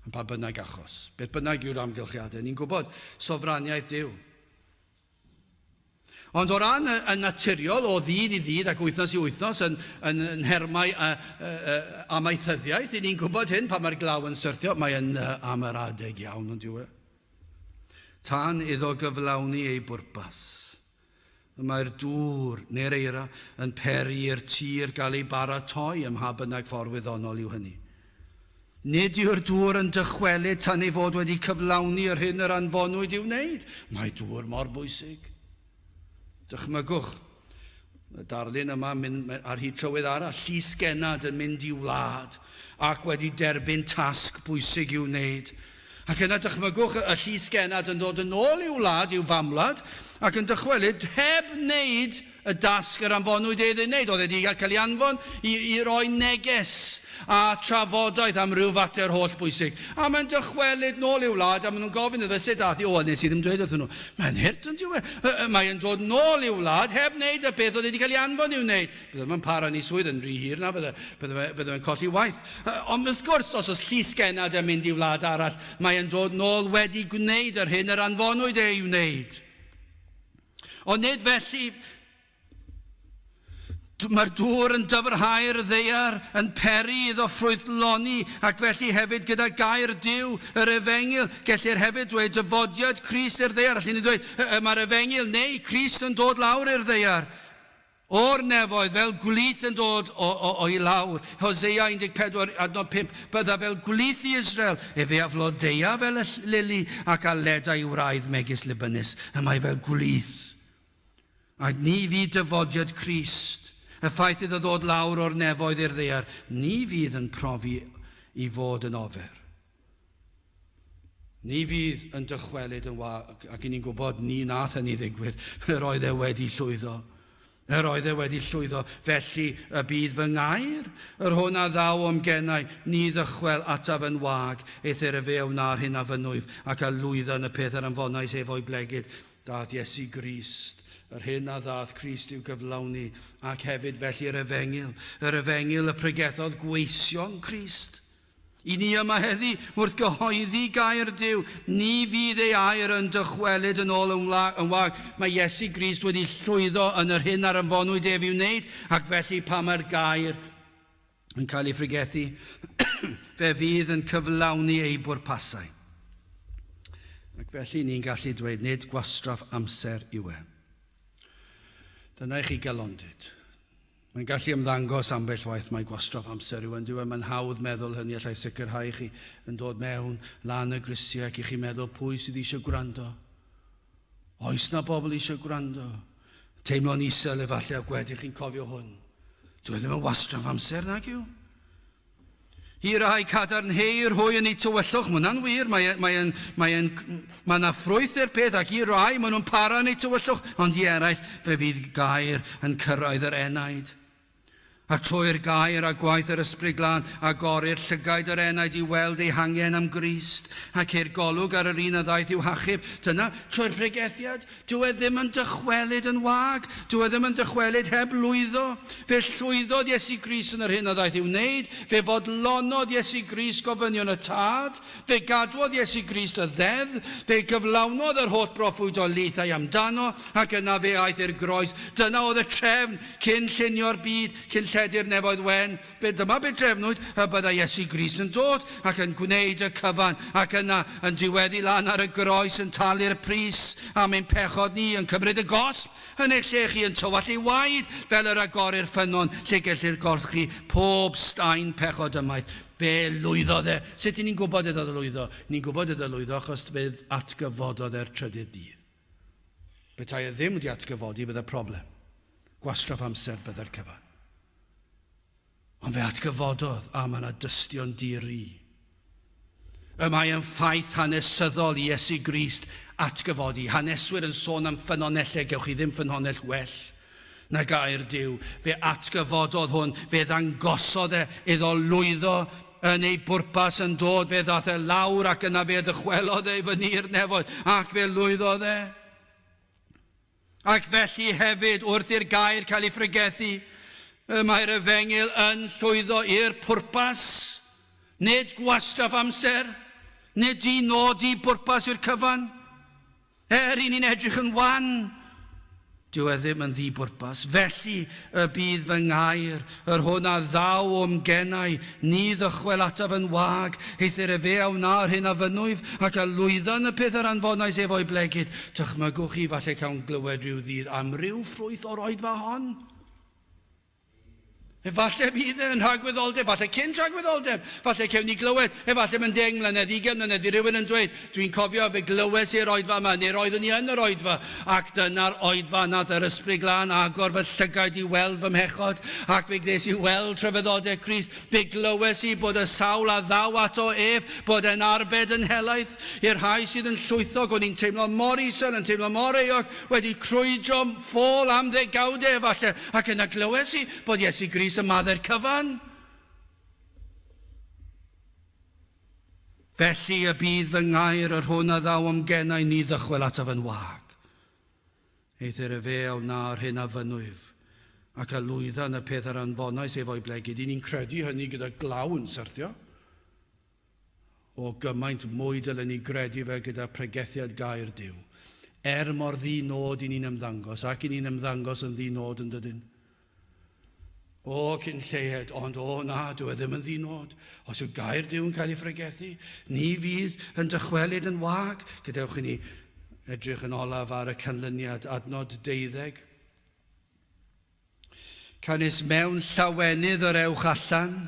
am pa bynnag achos, beth bynnag yw'r amgylchiadau. Ni'n gwybod sofraniaeth Duw. Ond o ran y, y naturiol, o ddydd i ddydd ac wythnos i wythnos, yn, yn, yn nhermau uh, uh, amaethyddiaeth, i ni'n gwybod hyn pan mae'r glaw yn syrthio, mae yn uh, am yr adeg iawn, ond yw e? Tan iddo gyflawni ei bwrpas. Y mae'r dŵr neu'r eira yn peri i'r tir gael ei baratoi ym mha bynnag ffordd wyddonol yw hynny. Nid yw'r dŵr yn dychwelyd tan ei fod wedi cyflawni yr hyn yr anfonwyd i'w wneud. Mae dŵr mor bwysig. Dychmygwch y darlun yma mynd ar hyd trywydd arall, llysgennad yn mynd i wlad ac wedi derbyn tasg bwysig i'w wneud. Ac yna dychmygwch y llysgennad yn dod yn ôl i'w wlad, i'w famwlad, ac yn dychwelyd heb wneud y dasg yr anfonwyd e iddo wneud. Oedd e wedi cael ei anfon i, i roi neges a trafodaeth am ryw fater holl bwysig. A mae'n dychwelyd nôl i'w wlad a maen nhw'n gofyn iddo sut ath i. O, nes i ddim dweud wrthyn nhw. Mae'n hurt yn diwe. Mae'n dod nôl i'w wlad heb wneud y beth oedd e wedi cael ei anfon i'w wneud. Bydde fe'n para yn ei swydd yn rhy hir na fydde. Bydde fe, bydde fe'n colli waith. Ond wrth gwrs, os oes llysgennad yn mynd i wlad arall, mae'n dod nôl wedi gwneud yr hyn yr anfonwyd e i'w wneud. Ond nid felly. Mae'r dŵr yn dyfrhau'r ddaear, yn peri iddo ffrwythloni, ac felly hefyd gyda gair Duw, yr efengyl, gellir hefyd dweud dyfodiad Crist i'r ddaear. Allen ni ddweud, mae'r efengyl neu Crist yn dod lawr i'r ddaear. O'r nefoedd, fel gwlith yn dod o, o, o'i lawr. Hosea 14, adnod 5, Bydda fel gwlith i Israel, efe a flodeua fel y lili, ac a leda ei wraidd megis Libanus. Y mae fel gwlith. Ac ni fydd dyfodiad Crist, y ffaith iddo ddod lawr o'r nefoedd i'r ddaear, ni fydd yn profi i fod yn ofer. Ni fydd yn dychwelyd yn wag, ac i ni'n gwybod ni nath hynny ddigwydd, yr oedd e wedi llwyddo. Yr oedd e wedi llwyddo, felly y bydd fy ngair, yr hwn a ddaw o'm genau, ni ddychwel ataf yn wag, eithr efe a wna'r hyn a fynnwyf, ac a lwydda yn y peth yr anfonais ef o'i blegid. Daeth Iesu Grist, yr hyn a ddaeth Crist i'w gyflawni, ac hefyd felly yr efengyl, yr efengyl y pregethodd gweision Crist. I ni yma heddi, wrth gyhoeddi gair Duw, ni fydd ei air yn dychwelyd yn ôl yn wag. Mae Iesu Grist wedi llwyddo yn yr hyn a'r anfonwyd ef i'w wneud, ac felly pan mae'r gair yn cael ei phregethu, fe fydd yn cyflawni ei bwrpasau. Ac felly ni'n gallu dweud, nid gwastraff amser yw e. Dyna i chi galondid. Mae'n gallu ymddangos ambell waith mai gwastraff amser yw e, yndyw e? Mae'n hawdd meddwl hynny, allai sicrhau chi yn dod mewn lan y grisiau ac i chi meddwl pwy sydd eisiau gwrando. Oes na bobl eisiau gwrando? Teimlo'n isel efallai ac wedyn chi'n cofio hwn. Dwi e ddim yn wastraff amser nag yw? I rai cadarnheir hwy yn eu tywyllwch, mae hwnna'n wir, mae, mae, mae, mae, mae yna ffrwyth i'r peth ac i rai maen nhw'n para yn eu tywyllwch, ond i eraill fe fydd gair yn cyrraedd yr enaid. A trwy'r gair a gwaith yr Ysbryd Glân, agorir llygaid yr enaid i weld eu hangen am Grist, a ceir golwg ar yr un a ddaeth i'w hachub. Dyna, trwy'r pregethiad, Dyw e ddim yn dychwelyd yn wag. Dyw e ddim yn dychwelyd heb lwyddo. Fe llwyddodd Iesu Grist yn yr hyn a ddaeth i'w wneud. Fe fodlonodd Iesu Grist gofynion y Tad. Fe gadwodd Iesu Grist y ddeddf. Fe gyflawnodd yr holl broffwydoliaethau amdano, ac yna fe aeth i'r groes. Dyna oedd y trefn cyn llunio'r byd, cyn lledu'r nefoedd wen. Fe dyma be drefnwyd, y byddai Iesu Grist yn dod ac yn gwneud y cyfan, ac yna yn diweddu lan ar y groes yn talu'r pris am ein pechod ni, yn cymryd y gosb yn eich lle chi, yn tywallt ei waed fel yr agorir ffynnon lle gellir golchi pob staen pechod ymaith. Fe lwyddodd e. Sut 'y ni'n gwybod iddo lwyddo? Ni'n gwybod iddo lwyddo achos fe atgyfododd e'r trydydd dydd. Petai e ddim wedi atgyfodi, bydde problem. Gwastraff amser bydde'r cyfan. Ond fe atgyfododd, a mae yna dystion di-ri. Y mae yn ffaith hanesyddol i Iesu Grist atgyfodi. Haneswyr yn sôn am ffynonellau, gewch chi ddim ffynhonnell well na gair Duw. Fe atgyfododd hwn, fe ddangosodd e iddo lwyddo yn ei bwrpas yn dod, fe ddaeth e lawr ac yna fe ddychwelodd e i fyny i'r nefoedd ac fe lwyddodd e. Ac felly hefyd, wrth i'r gair cael ei phregethu, y mae'r efengyl yn llwyddo i'r pwrpas, nid gwastraff amser, nid i nodi pwrpas i'r cyfan. Er i ni'n edrych yn wan, Dyw e ddim yn ddi-bwrpas. Felly y bydd fy ngair, yr hwn a ddaw o'm genau, ni ddychwel ataf yn wag, eithr efe a wna yr hyn a fynnwyf, ac a lwydda yn y peth yr anfonais ef o'i blegid. Dychmygwch chi, falle cawn glywed rhyw ddydd am ryw ffrwyth o'r oedfa hon. Efallai bydd e yn rhagwyddoldeb, falle cyn tragwyddoldeb, falle cewn ni glywed, efallai mewn 10 mlynedd, 20 mlynedd, fydd rhywun yn dweud, dwi'n cofio fe glywes i'r oedfa yma, neu roeddwn i yn yr oedfa, ac dyna'r oedfa nath yr Ysbryd Glân agor fy llygaid i weld fy mhechod, ac fe gwnes i weld rhyfeddodau Crist, fe glywes i bod y sawl a ddaw ato ef, bod e'n arbed yn helaeth i'r rhai sydd yn llwythog, o'n i'n teimlo mor isel, yn teimlo mor euog, wedi crwydro ffôl am ddegawdau efallai, ac yna glywes i bod Iesu Grist yn maddau'r cyfan. Felly y bydd fy ngair yr hwn a ddaw o'm genau ni ddychwel ataf yn wag. Eithr efe a wna yr hyn a fynnwyf, ac a lwydda yn y peth yr anfonais ef o'i blegid. I ni'n credu hynny gyda glaw yn syrthio. O gymaint mwy dylen ni gredu fe gyda phregethiad gair Duw. Er mor ddi-nod i ni'n ymddangos, ac i ni'n ymddangos yn ddi-nod yn dydyn? O, cyn lleied, ond o na, dyw e ddim yn ddi-nod. Os yw gair Duw yn cael ei phregethu, ni fydd yn dychwelyd yn wag. Gadewch i ni edrych yn olaf ar y canlyniad, adnod deuddeg. Canys mewn llawenydd yr ewch allan,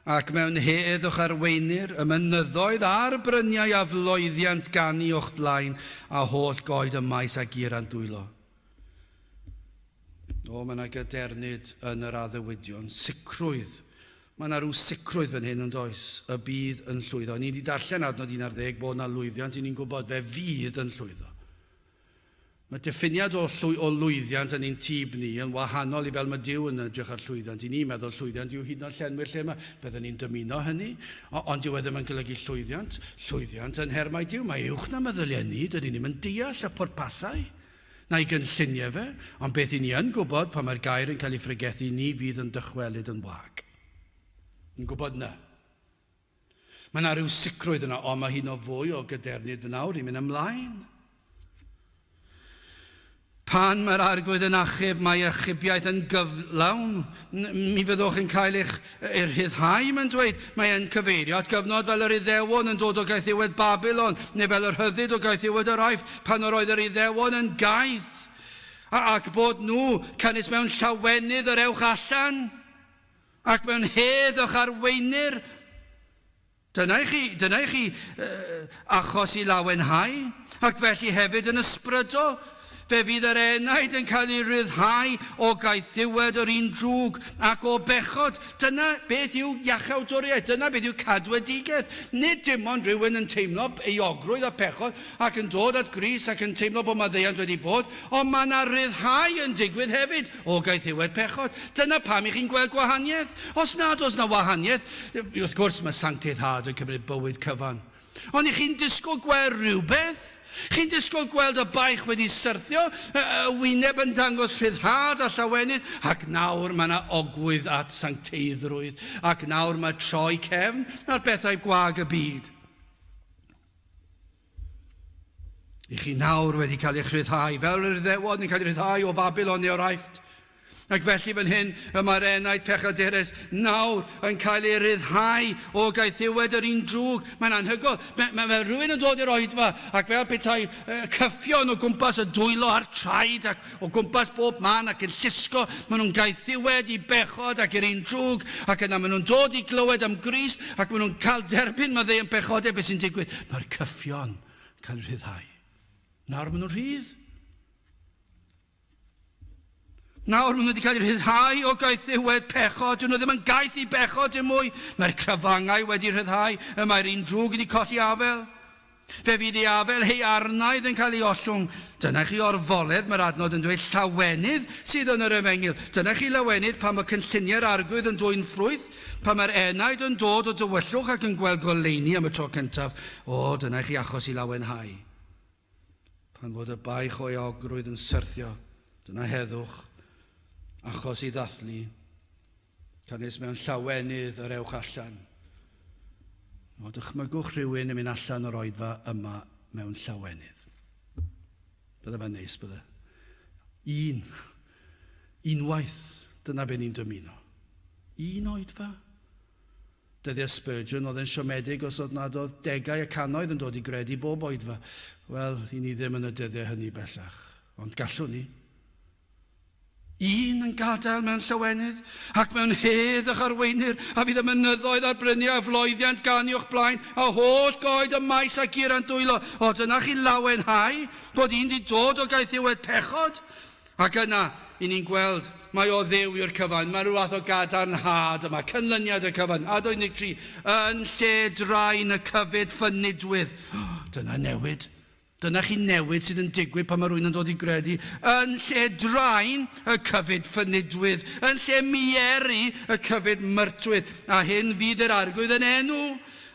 ac mewn hedd y'ch arweinir, y mynyddoedd a'r bryniau a floeddiant ganu o'ch blaen, a holl goed y maes a gurant dwylo. O, mae yna gadernid yn yr addewidion, sicrwydd. Mae yna rhyw sicrwydd fan hyn yn does, y bydd yn llwyddo. Ni wedi darllen adnod 11 bod yna lwyddiant, i ni'n gwybod fe fydd yn llwyddo. Mae diffiniad o llwy o lwyddiant yn ein tyb ni yn wahanol i fel mae Duw yn edrych ar llwyddiant. I ni'n meddwl llwyddiant yw hyd yn oed llenwi'r lle yma. Byddwn ni'n dymuno hynny, ond dyw e ddim yn golygu llwyddiant. Llwyddiant yn nhermau Duw, mae uwch na meddyliau ni, dydyn ni ddim yn deall y pwrpasau na'i gynlluniau fe, ond beth i ni yn gwybod pan mae'r gair yn cael ei phregethu, ni fydd yn dychwelyd yn wag. Ni'n gwybod 'na. Mae yna rhyw sicrwydd yna, ond mae hyn o fwy o gadernid fy nawr, i'n mynd ymlaen. Pan mae'r arglwydd yn achub, mae achubiaeth yn gyflawn. Mi fyddwch yn cael eich rhyddhau, mae'n dweud. Mae e'n cyfeirio at gyfnod fel yr Iddewon yn dod o gaethiwed Babilon, neu fel yr rhyddid o gaethiwed yr Aifft, pan yr oedd yr Iddewon yn gaeth. Ac bod nhw, canys mewn llawenydd yr ewch allan. Ac mewn hedd o'ch arweinir. Dyna i chi, dyna i chi uh, achos i lawenhau, ac felly hefyd yn ysbrydol. Fe fydd yr enaid yn cael ei ryddhau o gaethiwed yr un drwg ac o bechod. Dyna beth yw iachawdwriaeth, dyna beth yw cadwedigaeth. Nid dim ond rhywun yn teimlo euogrwydd a pechod ac yn dod at Grist ac yn teimlo bod maddeuant wedi bod, ond mae yna ryddhau yn digwydd hefyd. O gaethiwed pechod. Dyna pam i chi'n gweld gwahaniaeth. Os nad oes 'na wahaniaeth, wrth gwrs mae sancteiddhad yn cymryd bywyd cyfan. Ond i chi'n disgwyl gweld rhywbeth? Chi'n disgwyl gweld y baich wedi syrthio, y wyneb yn dangos rhyddhad a llawenydd, ac nawr mae 'na ogwydd at sancteiddrwydd, ac nawr mae troi cefn ar bethau gwag y byd. I chi nawr wedi cael eich rhyddhau, fel yr Iddewon yn cael eu rhyddhau o Fabilon neu o'r Aifft. Ac felly fan hyn y mae'r enaid pechadurus nawr yn cael ei ryddhau o gaethiwed yr un drwg. Mae'n anhygoel. Mae, mae fel rhywun yn dod i'r oedfa ac fel petai cyffion o gwmpas y dwylo a'r traed ac o gwmpas bob man ac yn llusgo, maen nhw'n gaethiwed i bechod ac i'r un drwg, ac yna maen nhw'n dod i glywed am Grist ac maen nhw'n cael derbyn maddeuant pechodau. Beth sy'n digwydd? Mae'r cyffion yn cael eu rhyddhau. Nawr maen nhw'n rhydd. Nawr maen nhw wedi cael eu rhyddhau o gaethiwed pechod. Dyn nhw ddim yn gaeth i bechod dim mwy. Mae'r crafangau wedi rhyddhau. Y mae'r un drwg wedi colli afel. Fe fydd ei afel haearnaidd yn cael ei ollwng. Dyna chi orfoledd, mae'r adnod yn dweud, llawenydd sydd yn yr efengyl. Dyna chi lawenydd pan mae cynlluniau'r Arglwydd yn dwyn ffrwyth, pan mae'r enaid yn dod o dywyllwch ac yn gweld goleuni am y tro cyntaf. O, dyna chi achos i lawenhau. Pan fod y baich o euogrwydd yn syrthio, dyna heddwch, achos i ddathlu. Canys mewn llawenydd yr ewch allan. O, dychmygwch rhywun yn mynd allan o'r oedfa yma mewn llawenydd. Bydde fe'n neis, bydde. Un. Unwaith. Dyna be ni'n dymuno. Un oedfa. Dyddiau Spurgeon oedd e'n siomedig os oedd nad oedd degau y cannoedd yn dod i gredu bob oedfa. Wel, i ni ddim yn y dyddiau hynny bellach. Ond gallwn ni. Un yn gadael mewn llawenydd, ac mewn hedd ych arweinir, a fydd y mynyddoedd a'r bryniau a floeddiant ganu o'ch blaen, a holl goed y maes a gurant dwylo. O, dyna chi lawenhau bod un 'di dod o gaethiwed pechod. Ac yna, i ni'n gweld mai o Dduw yw'r cyfan. Mae rhyw fath o gadarnhad yma, canlyniad y cyfan. Adwy 13, yn lle draen y cyfyd ffynidwydd. Dyna newid. Dyna chi newid sydd yn digwydd pan mae rhywun yn dod i gredu. Yn lle draen y cyfyd ffynidwydd, yn lle mieri y cyfyd myrtwydd, a hyn fydd yr Arglwydd yn enw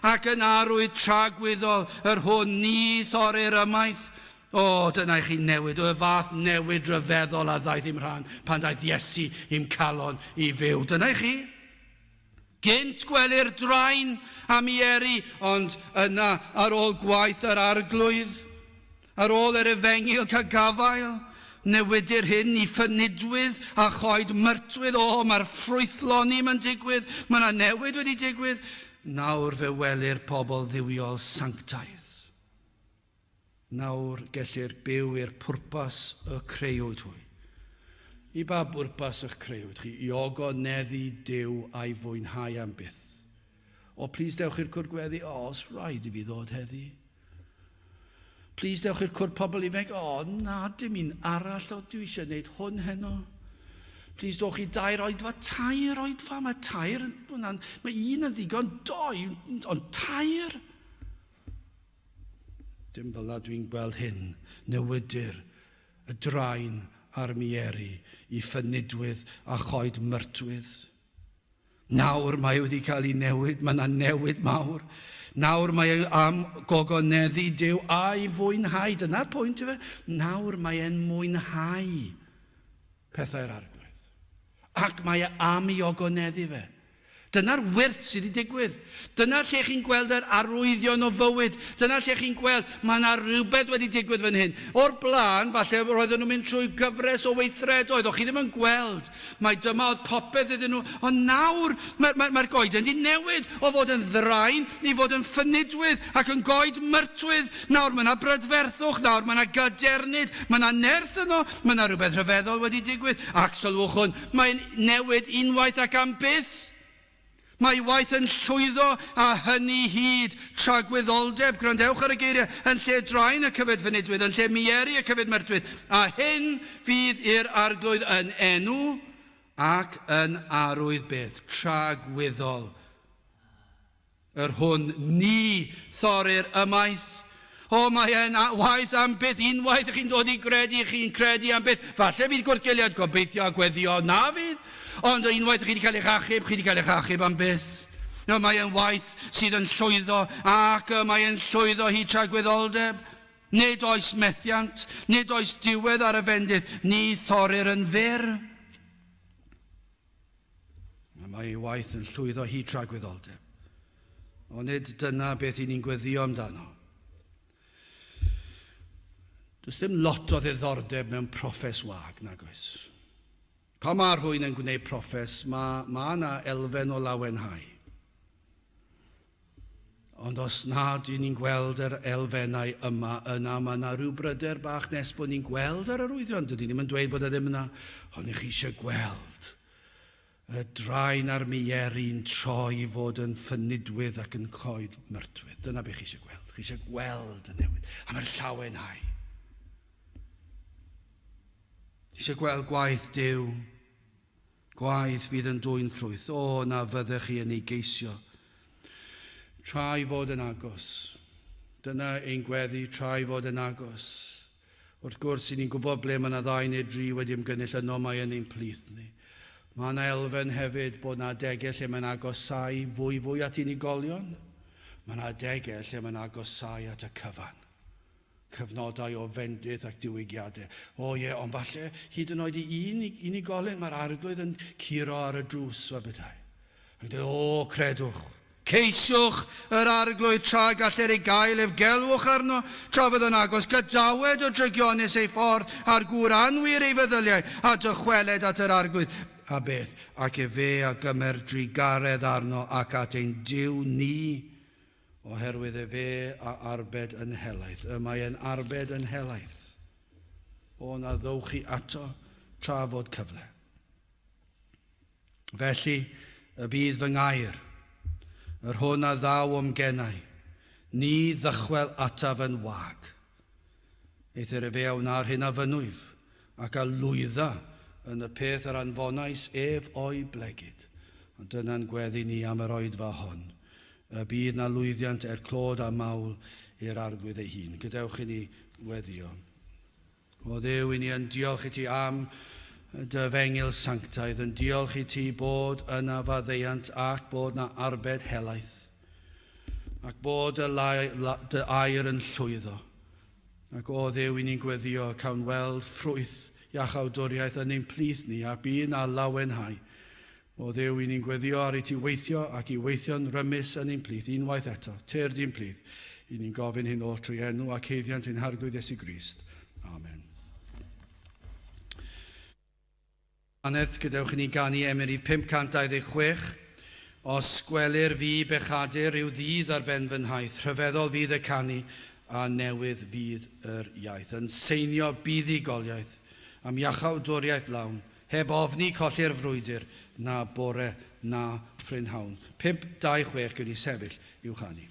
ac yn arwydd tragwyddol, yr hwn ni thorir ymaith. O, dyna i chi newid, y fath newid rhyfeddol a ddaeth i'm rhan pan ddaeth Iesu i'm calon i fyw. Dyna i chi. Gynt gwelir draen a mieri, ond yna, ar ôl gwaith yr Arglwydd, ar ôl yr efengyl cael gafael, newidir hyn i ffynidwydd a choed myrtwydd. O, mae'r ffrwythloni yma'n digwydd, mae yna newid wedi digwydd. Nawr fe welir pobl dduwiol sanctaidd. Nawr gellir byw i'r pwrpas y creuwyd hwy. I ba bwrpas y'ch creuwyd chi? I ogoneddu Duw a'i fwynhau am byth. O, plîs dewch i'r cwrdd gweddi. O, os rhaid i fi ddod heddi. Plîs dewch i'r cwrdd pobl ifanc. O, na, dim un arall. O, dwi eisiau gwneud hwn heno. Plîs dowch i dair oedfa. Tair oedfa? Mae tair yn... Mae un yn ddigon, doi, ond tair? Dim fel 'na dwi'n gweld hyn. Newidir y draen a'r mieri i ffynidwydd a choed myrtwydd. Nawr mae wedi cael ei newid, mae yna newid mawr. Nawr mae e am gogoneddu Duw a'i fwynhau. Dyna'r pwynt ife. Nawr mae e'n mwynhau pethau'r Arglwydd. Ac mae e am ei ogoneddu fe. Dyna'r wyrth sydd wedi digwydd. Dyna lle chi'n gweld yr arwyddion o fywyd. Dyna lle chi'n gweld mae yna rhywbeth wedi digwydd fan hyn. O'r blaen, falle roedden nhw'n mynd trwy gyfres o weithredoedd, o'ch chi ddim yn gweld mai dyma oedd popeth iddyn nhw. Ond nawr, mae'r mae, mae goeden wedi newid o fod yn ddraen i fod yn ffynidwydd ac yn goed myrtwydd. Nawr mae yna brydferthwch, nawr mae yna gadernid, mae yna nerth yno, mae yna rhywbeth rhyfeddol wedi digwydd. Ac sylwch hwn, Mae'n newid unwaith ac am byth. Mae ei waith yn llwyddo a hynny hyd tragwyddoldeb. Gwrandewch ar y geiriau, yn lle draen y cyfyd fynedwydd, yn lle mieri y cyfyd myrtwydd, a hyn fydd i'r Arglwydd yn enw ac yn arwydd beth? Tragwyddol. Yr hwn ni thorir ymaith. O, mae e'n waith am byth. Unwaith ych chi'n dod i gredu, chi'n credu am byth. Falle fydd gwrthgiliad, gobeithio a gweddio na fydd. Ond unwaith ych chi wedi cael eich achub, chi wedi cael eich achub am byth. Y mae e'n waith sydd yn llwyddo, ac y mae e'n llwyddo hyd tragwyddoldeb. Nid oes methiant, nid oes diwedd ar y fendith, ni thorir yn fyr. A mae ei waith yn llwyddo hyd tragwyddoldeb. Ond nid dyna beth i ni'n gweddio amdano. Does dim lot o ddiddordeb mewn proffes wag, nag oes. Pan mae rhywun yn gwneud proffes, mae, mae yna elfen o lawenhau. Ond os nad y'n ni'n gweld yr elfennau yma, yna mae yna rhyw bryder bach nes bod ni'n gweld yr arwyddion. Dydyn ni'm yn dweud bod e ddim yna, ond i chi eisiau gweld y draen a'r mieri'n troi i fod yn ffynidwydd ac yn coed myrtwydd. Dyna beth chi eisiau gweld. Chi eisiau gweld y newid. A mae'r llawenhau. Eisiau gweld gwaith Duw. Gwaith fydd yn dwyn ffrwyth. O, na fyddech chi yn ei geisio. Tra i fod yn agos. Dyna ein gweddi, tra i fod yn agos. Wrth gwrs, i ni'n gwybod ble mae yna ddau neu dri wedi ymgynnull yno, mae yn ein plith ni. Mae yna elfen hefyd bod yna adegau lle mae'n agosáu fwy fwy at unigolion. Mae yna adegau lle mae'n agosáu at y cyfan. Cyfnodau o fendith ac diwygiadau. O ie, ond falle hyd yn oed i un unigolyn mae'r Arglwydd yn curo ar y drws fel petai. Ac dweud, o, credwch. Ceisiwch yr Arglwydd tra gallir ei gael ef, gelwch arno tra fydd yn agos, gadawed y drygionus ei ffordd a'r gŵr anwir ei feddyliau, a dychweled at yr Arglwydd. A beth? Ac efe a gymer drugaredd arno ac at ein Duw ni, oherwydd efe a arbed yn helaeth. Y mae e'n arbed yn helaeth. O, na ddowch chi ato tra fod cyfle. Felly y bydd fy ngair, yr hwn a ddaw o'm genau, ni ddychwel ataf yn wag. Eithr efe a wna'r hyn a fynnwyf, ac a lwydda yn y peth yr anfonais ef o'i blegid. Ond dyna'n gweddi ni am yr oedfa hon, y bydd na lwyddiant er clod a mawl i'r Arglwydd ei hun. Gadewch i ni weddïo. O Dduw, i ni yn diolch i ti am dy efengyl sanctaidd, yn diolch i ti bod yna faddeuant ac bod na arbed helaeth, ac bod y lai, la, dy air yn llwyddo. Ac o Dduw, i ni'n gweddio, cawn weld ffrwyth iachawdwriaeth yn ein plith ni, a bu na lawenhau. O Dduw, i ni'n gweddio ar i ti weithio ac i weithio'n rymus yn ein plith unwaith eto, tyrd i'n plith. I ni'n gofyn hyn oll trwy enw ac haeddiant ein Harglwydd Iesu Grist. Amen. Anedd, gadewch i ni ganu emyn rhif 526. Os gwelir fi bechadur rhyw ddydd ar ben fy nhaith, rhyfeddol fydd y canu a newydd fydd yr iaith. Yn seinio buddugoliaeth am iachawdwriaeth lawn, Heb ofni colli'r frwydr, na bore na phrynhawn. 5, 2, 6, gewn ni sefyll i'w chanu.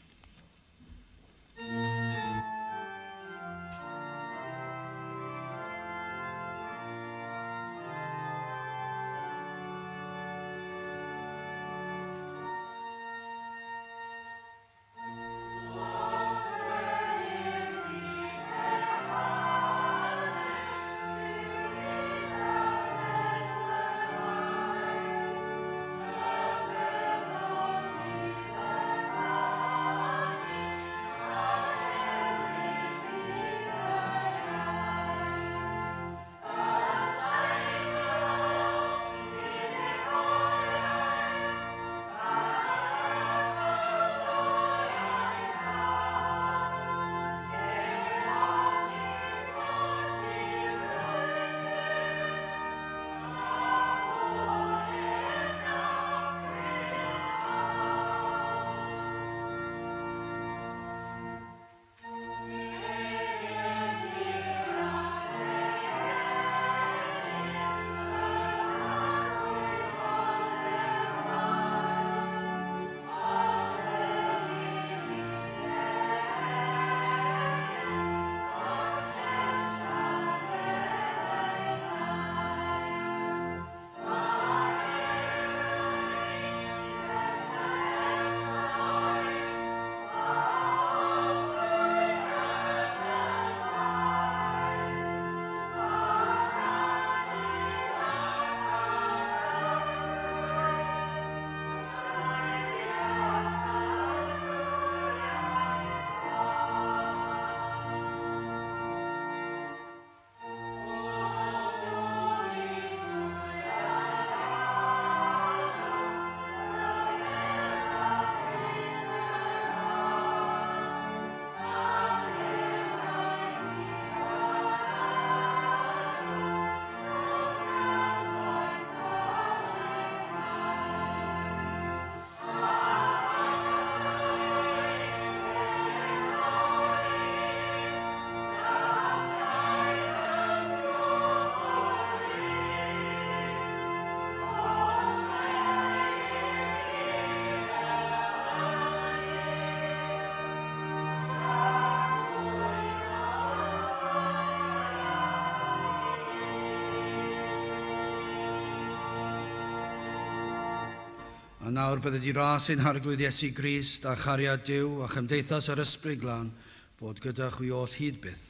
A nawr bydded i ras ein Harglwydd Iesu Grist a chariad Duw a chymdeithas yr Ysbryd Glân fod gyda chwi oll hyd byth.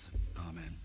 Amen.